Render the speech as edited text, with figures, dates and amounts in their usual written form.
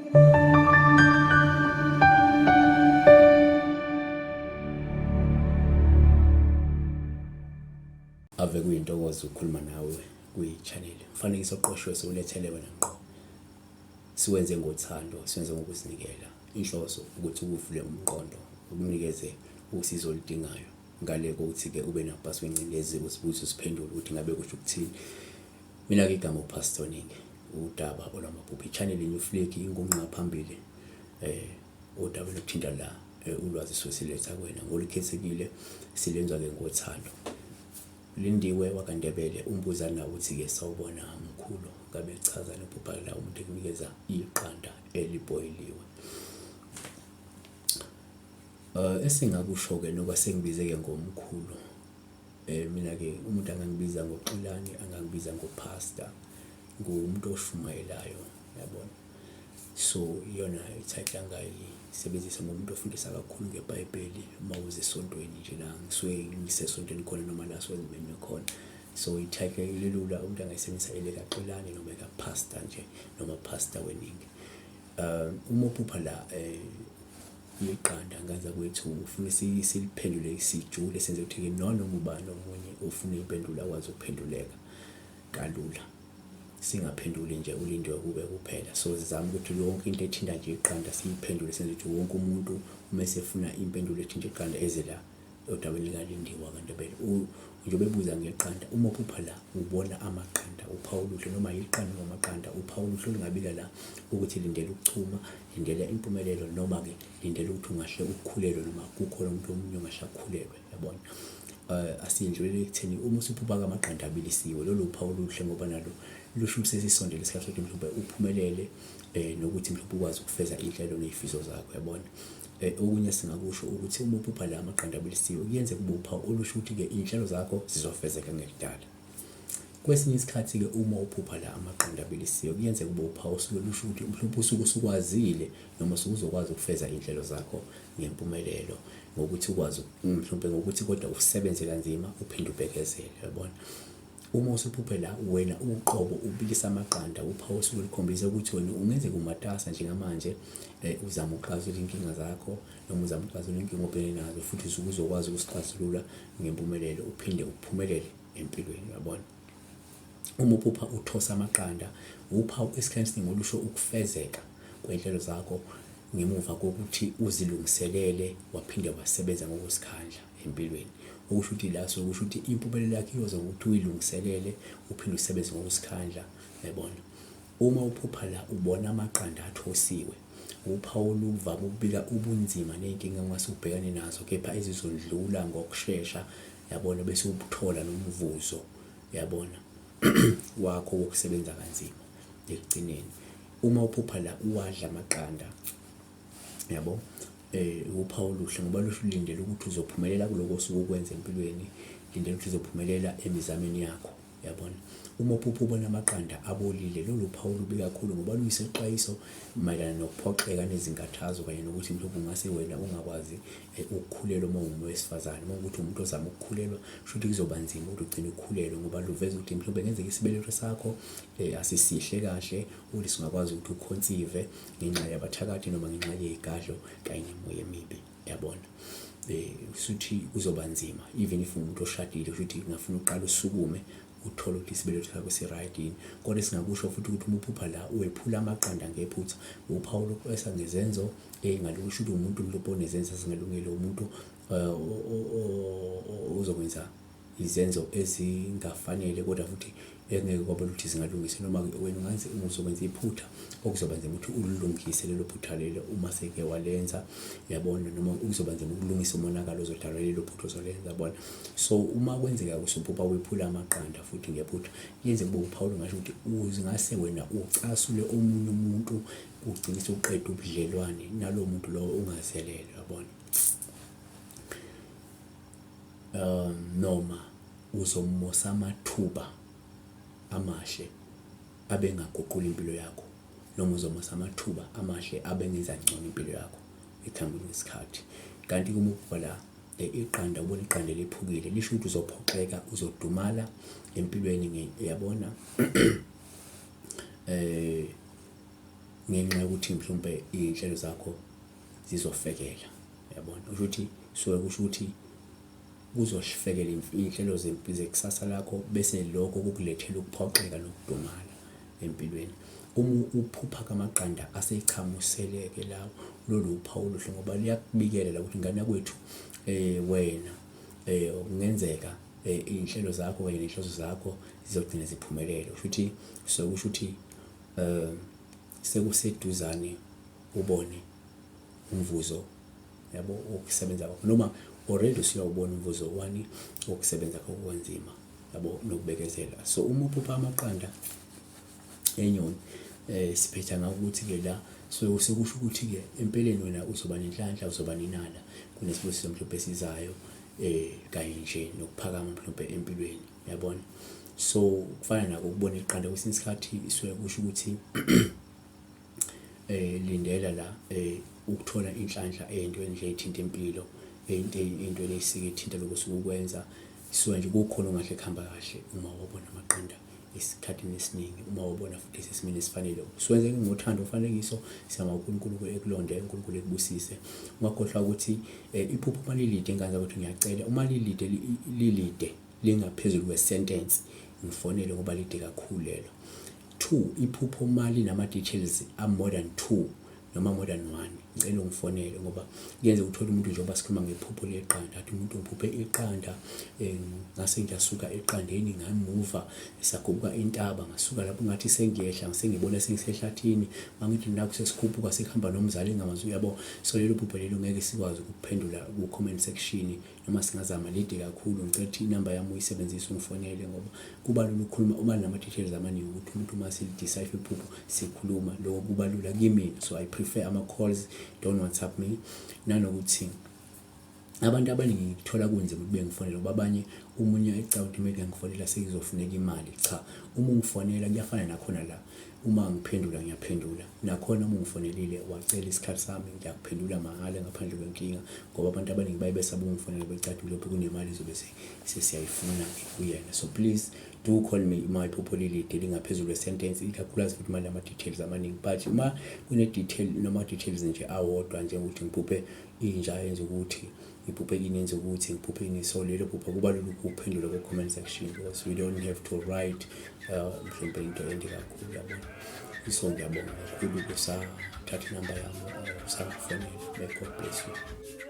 Ave kuyintokozo ukukhuluma nawe kwi-channel. Umfanekiso oqoshiwe siwulethele wena ngqo. Siwenze ngothando, siwenze ngokuzinikela. Inhloso ukuthi ukuvule umqondo, ukunikeze usizo oludingayo. Ngale kokuthi-ke ube nabhasi wengcindezi uzibuze usiphendule ukuthi ngabe kusho ukuthini. Mina-ke igama uPastor Ningi, udaba olwamaphupho. I-channel New Flick ingunqa phambili eh udaba lokuthinta la ulwazi suke siletha kuwena ngolukhethekile silenza-ke ngothando. Lindiwe wakaNdebele umbuza nawe uthi-ke sawubona mkhulu, ngabe kuchazani uphupha la umuntu ekunikeza iqanda elibhoyiliwe. Esingakusho-ke noba sengibize-ke ngomkhulu, mina-ke umuntu angangibiza ngoXolani, angangibiza ngo-pastor, ngumuntu oshumayelayo, yabona. So, iyona i-title angayisebenzisa ngumuntu ofundisa kakhulu ngeBhayibheli uma uze esontweni nje la ngisuke ngisesontweni khona noma la suke ngimenywe khona. So, i-title ilula umuntu angayisebenzisa elikaXolani noma eka-pastor nje noma pastor weningi. Uma uphupha la iqanda ngaza kwethu ufuna siliphendule sijule senze ukuthi-ke noma ubani omunye ofuna impendulo akwazi ukuphenduleka kalula. Singaphenduli nje ulindwe kube kuphela. So sizame ukuthi yonke into ethinta nje iqanda siyiphendule senze ukuthi wonke umuntu uma esefuna impendulo ethinta iqanda eze la odabeni likaLindiwe wakwaNdebele. Njengoba ebuza ngeqanda, uma uphupha la ubona amaqanda, uphawu oluhle noma yiqanda noma amaqanda, uphawu oluhle olungabika la ukuthi lindela ukuchuma, lindela impumelelo noma-ke lindela ukuthi ungahle ukhulelwe noma kukhona umuntu omunye ongahle akhulelwe, yabona. Asindlulele ekutheni uma usuphupha-ke amaqanda abilisiwe, lolu uphawu oluhle ngoba nalo lusho ukuthi sesisondele isikhathi sokuthi mhlawumbe uphumelele nokuthi mhlawumbe ukwazi ukufeza iy'nhlelo ney'fiso zakho, yabona. Okunye esingakusho ukuthi uma uphupha la amaqanda abilisiwe kuyenzeka kube uphawu olusho ukuthi-ke iy'nhlelo zakho zizofezeka kungekudala. Kwesinye isikhathi-ke uma uphupha la amaqanda abilisiwe kuyenzeka kube uphawu osuke lusho ukuthi mhlawumbe usuke usukwazile noma usuke uzokwazi ukufeza iy'nhlelo zakho ngempumelelo ngokuthi ukwazi mhlawumbe ngokuthi kodwa usebenze kanzima uphinde ubekezele, uyabona. Uma usuphuphe la wena uqobo ubilisa amaqanda uphawu osuke lukhombisa ukuthi wena ungenzeka umatasa njengamanje uzama ukuxazulula inkinga zakho noma uzama ukuxazulula inkinga obhekene nazo futhi usuke uzokwazi ukusixazulula ngempumelelo uphinde uphumelele empilweni uyabona. Uma uphupha uthosa amaqanda uphawu esikhathini esiningi olusho ukufezeka kwey'nhlelo zakho ngemuva kokuthi uzilungiselele waphinde wasebenza ngokuzikhandla empilweni. Okusho ukuthi la sokusho ukuthi impumelelo yakho iyoza ngokuthi uyilungiselele uphinde usebenze ngokuzikhandla, uyabona. Uma uphupha la ubona amaqanda athosiwe, uphawu oluvame ukubika ubunzima ney'nkinga ongase ubhekane nazo kepha ezizondlula ngokushesha, yabona, bese ubuthola nomvuzo, yabona, wakho wokusebenza kanzima ekugcineni. Uma uphupha la uwadla amaqanda, yabo, uphawu oluhle ngoba lusho ulindele ukuthi uzophumelela kuloko osuke ukwenza empilweni, lindele ukuthi uzophumelela emizameni yakho, yabona. Uma uphupha ubona amaqanda abolile, lolu phawu lubi kakhulu ngoba luyisexwayiso mayelana nokuphoxeka nezinkathazo kanye nokuthi mhlawumbe ungase wena ungakwazi ukukhulelwa uma ungumuntu wesifazane. Uma kuwukuthi uwumuntu ozama ukukhulelwa, kusho ukuthi kuzoba nzima ukuthi ugcine ukhulelwe ngoba luveza ukuthi mhlawumbe kungenzeka isibeletho sakho asisihle kahle ukuthi singakwazi ukuthi ukhonsive ngenxa yabathakathi noma ngenxa yey'gadlo kanye nemimoya emibi, yabona. Kushuthi kuzoba nzima even if uwumuntu oshadile kushuthi kungafuna uqale usukume uthole ukuthi isibeletho sakho si-right yini. Kodwa esingakusho futhi ukuthi uma uphupha la wephula amaqanda ngephutha, uphawu lokuxwayisa ngezenzo ey'ngalungi. Kushuthi uwumuntu mhlawumbe onezenzo ezingalungile, umuntu ozokwenza izenzo ezingafanele kodwa futhi engeke kwaba ukuthi zingalungiswa noma-ke wena ungenza uzokwenza iphutha okuzoba nzima ukuthi ulilungise lelo phutha lelo uma seke walenza uyabona noma kuzoba nzima ukulungisa umonakalo ozodalwa lelo phutha ozolenza yabona. So uma kwenzeka usuphupha wephula amaqanda futhi ngephutha kuyenzeka kube uphawu olungasho ukuthi ungase wena ucasule omunye umuntu ugcine sewuqeda ubudlelwane nalowo muntu lowo ungazelele uyabona. Noma uzomosa amathuba amahle abengaguqula impilo yakho noma uzomosa amathuba amahle abengenza ngcono impilo yakho ekuhambeni kwesikhathi. Kanti uma ubuka la iqanda ubona iqanda eliphukile lisho ukuthi uzophoxeka, uzodumala empilweni uyabona. Ngenxa yokuthi mhlawumbe iy'nhlelo zakho zizofekela, yabona. Kusho ukuthi suke kusho ukuthi kuzohlifekela iy'nhlelo zekusasa lakho bese lokho kukulethela ukuphoxeka nokudumala empilweni. Uma uphupha kamaqanda asechamuseleke lawo, lolu uphawu oluhle ngoba liyakubikela la ukuthi ngane yakwethu wena kungenzeka iy'nhlelo zakho kanye ney'nhloso zakho zizogcina ziphumelele. Kusho ukuthi so kusho ukuthi sekuseduzane ubone umvuzo, yabo, wokusebenza kwakho noma already usuyawubona umvuzo wani wokusebenza kwakho kanzima, yabo, nokubekezela. So uma uphupha amaqanda enyoni, siphetha ngakho ukuthi-ke la so sekusho ukuthi-ke empeleni wena uzoba nenhlanhla, uzoba nenala, kunesibusiso mhlawumbe esizayo kanye nje nokuphakama mhlawumbe empilweni, uyabona. So kufana nako ukubona iqanda kwesinye isikhathi isuke kusho ukuthi lindela la ukuthola inhlanhla ey'ntweni nje ey'thinta impilo, ey'ntweni ey'sike ey'thinta lokhu osuke ukwenza. Suke nje kukhona okungahle kuhamba kahle uma wabona amaqanda esikhathini esiningi, uma wabona futhi esesimeni esifanele. Usuwenze ngothando umfanekiso, siyabonga uNkulunkulu ekulonde, uNkulunkulu ekubusise. Ungakhohlwa ukuthi iphupho uma lilide ngane zakwethu ngiyacela, uma lilide lilide lingaphezulu kwe-sentence, ngifonele ngoba lide kakhulu lelo. Two, iphupho uma linama-details a-more than two noma more than one, ngicela ungifonele ngoba kuyenzeka uthole umuntu njengoba sikhuluma ngephupho leqanda, athi umuntu ngiphuphe iqanda ngase ngiyasuka eqandeni ngamuva sakhuphuka intaba, ngasuka lapho ngathi sengiyehla sengibona sengisehlathini, mangithi nakhu sesikhuphuka sekuhamba nomzali engingamazi, uyabo. So lelo phupho lelo ngeke sikwazi ukuphendula ku-comment section noma singazama, lide kakhulu. Ngicela ukuthi inamba yami uyisebenzise ungifonele ngoba kuba lula ukukhuluma uma nama-details amaningi ukuthi umuntu uma sili-decipher iphupho sikhuluma, lokho kuba lula kimina. So I prefer ama-calls, don't WhatsApp me. Nanokuthi abantu abaningi ngikuthola kunzima ukuthi bengifonele ngoba abanye omunye ecabanga ukuthi uma ngifonela sekuzofuneka imali. Cha, uma ungifonela kuyafana nakhona la, uma ngiphendula ngiyaphendula. Nakhona uma ungifonelile wacela isikhathi sami ngiyakuphendula mahhala ngaphandle kwenkinga ngoba abantu abaningi baye besaba ukungifonela becathi lokhu kunemali ezobe sesiyayifuna-ke kuyena. So please do call me uma iphupho lilide lingaphezulu kwe-sentence, ikakhulukazi futhi uma linama-details amaningi. But uma kune-detail noma details nje awodwa njengokuthi ngiphuphe inja yenza ukuthi, ngiphuphe ini yenza ukuthi, ngiphuphe ini, so lelo phupho kuba lula ukuphendula ku-comment section because we don't have to write mhlawumbe into ende kakhulu, yabona. So ngiyabonga kakhulu kusathatha inamba yami, usangifonela. May God bless you.